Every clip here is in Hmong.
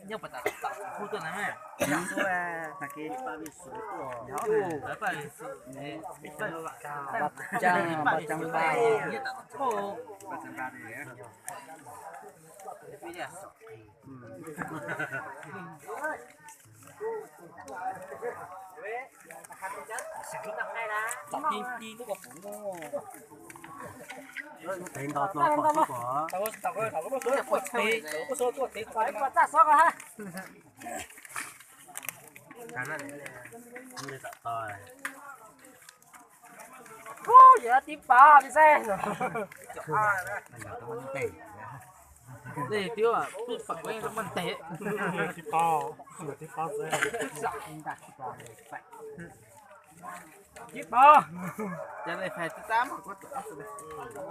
Nyob pas tas tau kuv tuaj na. Tag kis paj pis xwm tuaj, paj pis xwm, paj pis xwm, paj pis xwm, paj pis xwm. Ub, yog tib pov li xwb. Tib pov, tib pov xwb. Tib pov.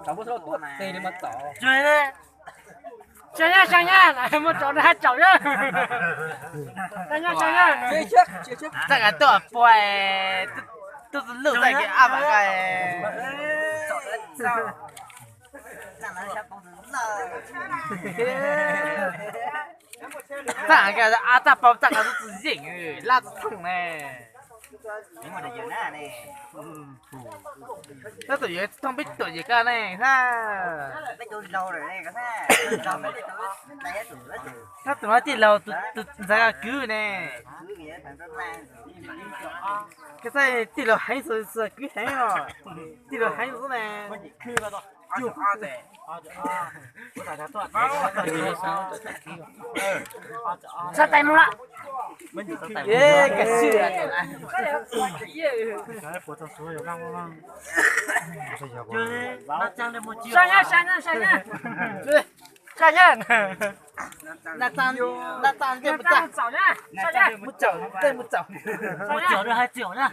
Tau muab tuaj tes li mas tau. Tseem nyab, tseem nyab, muaj tsaus nrog hab tsaus nyab. Tseem nyab, tseem nyab. Txaj kav tuaj pua, tuaj tus luj txaj kiag ab vas ko. Txaj kav, ab txaj pau txaj kav tub txwm yeej, laj txwm thooj ne. Tab tus yuav thooj peb tuam yim ko ne, hab. Tab tus no tij laug, tus ntxhais kwv ne. Koj saib tij laug heev xwb, kwv heev os. Tij laug heev xwb ne. Txhob tais mus lawm. Sab nyab, sab nyab, sab nyab. Sab nyab. Mus txaus, tej mus txaus. Mus txaus rau hais txiaum na.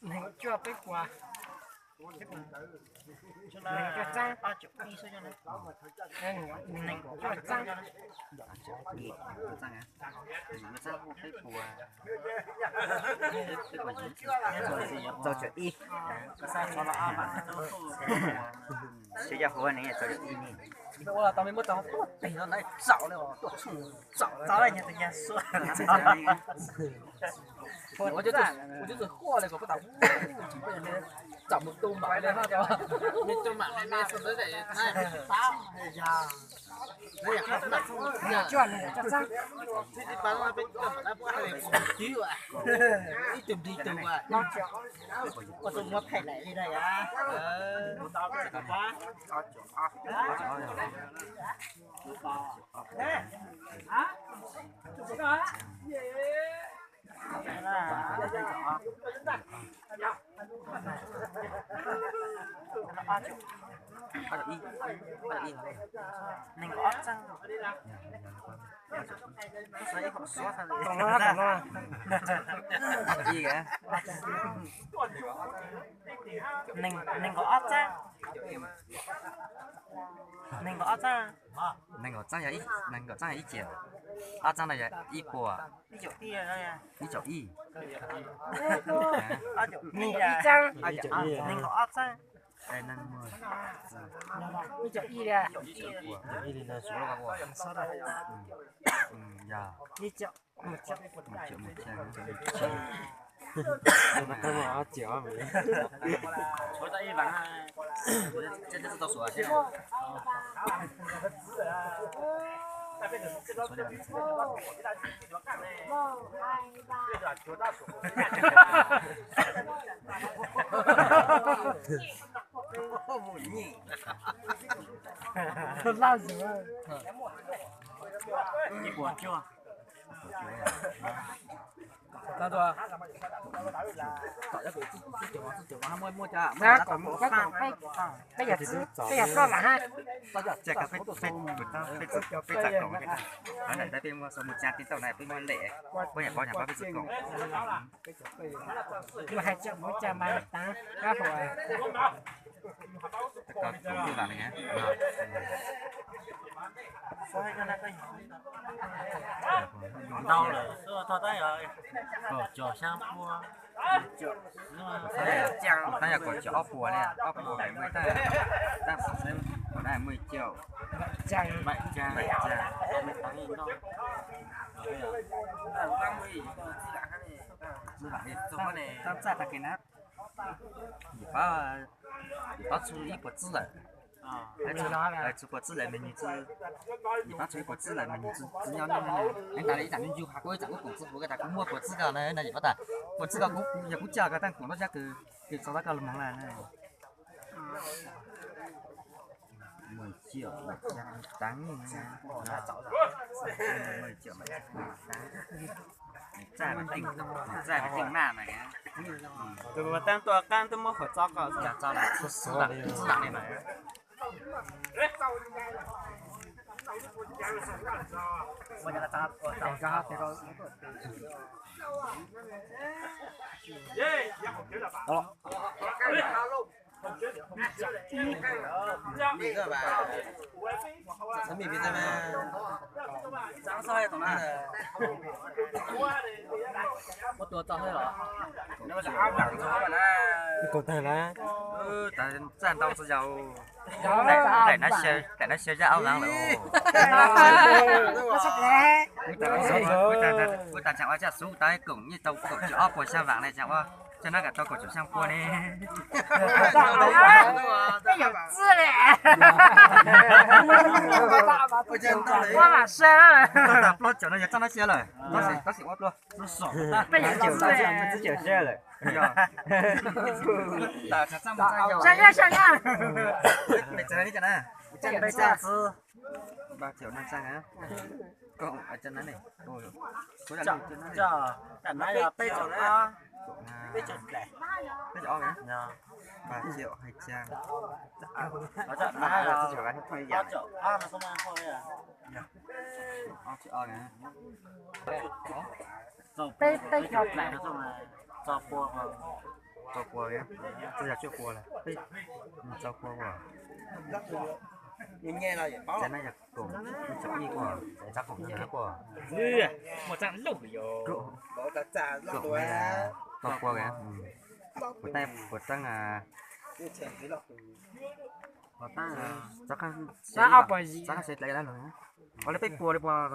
Nees cuaj peb puas. Nees cuaj txeeb. Nees cuaj txeeb. Rau caum ib. Tsis yog huv ne, rau caum ib ne. Ua los tau me muab tau tuaj tes no na, txaus li os, tuaj txhooj txaus li, txaus li nyag tus nyag sua. Ua cuab txwm huaj li kom pab tau. Txaus mus tu mam li, me tu mam li, me xu ntawd pab. Cuaj, cuaj txeeb. Ib tug nrig ib tug. Ua tus muab phem daim li na yom. Nees nkaum ob txeeb. Nees nkaum ob txeeb. Nees nkaum ob txeeb. Nees nkaum txeeb yog ib, nees nkaum txeeb yog ib ciam. Ob txeeb no yog ib puas. Ib caum ib. Nees nkaum ob txeeb. Ib caum ib li. Ib puas cuaj. Peb yog, peb yog ploj vam ha. Ces peb, peb txawm koom, peb muaj xav mus tsa tij tauj na peb muab lem, peb yam paub nyag pab peb txawm koom. Mus hais tseem mus cas mas tas kab hua. Ntau lawm, tab yog kaum caum xya pua. Tab yog kaum caum ob puas li, ob puas bảy mươi, tab sis kaum na bảy mươi triệu, bảy trăm, bảy trăm. Txawj tag kis na. Yim pab, yim pab txhua ib puas txwb lawm. Txhua puas txwb lawm me nyuam txwb, yim pab txhua ib puas txwb lawm me nyuam txwb nyob no. Es tas li ib tam nyuj ncu has kuv ib tam kuv koom txwb puas, tas kuv muaj puas txwb ko na, yim pab tas puas txwb ko kuv, yog kuv coj ko taaj koom lub zab kws, kws txog tab ko los moog na. Mười triệu bảy trăm tám nghìn nha. Mười triệu bảy trăm tám. Txaj mas teej, txaj mas teej maj mas. Tus mas taab tua qaab twb muab qhov txob ko, txaj li mas. Ua tua tau thiab los? Koom tag lawm. Txaj ntau txog yau. Daim nab xyaw zaj aub lav lawm. Kuv tas tseem ua zaj xub tas koom nyiaj tau kaum cuam ob puas xya vaam ne, tseem ua zaj nab kam tau kaum cuam xya pua ne. Tag plaub caum no yog txaj nab xyaw lawm, tab sis ua pluag. Peb caug xya lawm. Peb caug xya na. Peb caug xya. Ba triệu năm trăm á. Cộng ở trên đó này. Ôi, số là lượt trên đó này. Peb caug ob, peb caug ob hả? Ba triệu hai trăm. Ba triệu hai trăm. Ob triệu ob hả? Peb, peb caug dlaim, txog pua, txog pua li, txog yog cuaj pua lawm, txog pua ua. Ces no yog koom, peb caug ib ua, ces txog koom ces no ua. Muaj txaj lug yog. Koom txog pua li, puas tau, puas tau, txog qab, txog qab sawv dlawg lawm. Ua li peb pua li puas?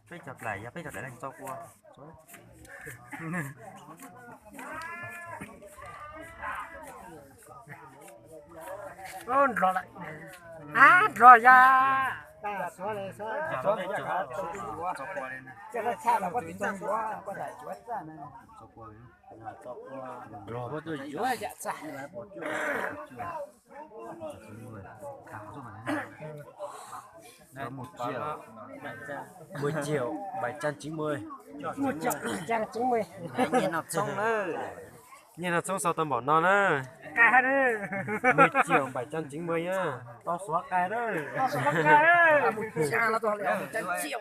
Peb caug dlaim, yog peb caug dlaim leej txog pua. Nrov lawm. Ab, nrov ya. Nrov, peb tuaj yuav yam txaj. Một triệu, một triệu bảy trăm chín mươi. Một triệu bảy trăm chín mươi. Nyiaj no txhoob na. Nyiaj no txhoob sau tau npaum no na. Qas hab na. Mười triệu bảy trăm chín mươi nhá. Tau xuav qas na. Tau xuav qas na. Một triệu.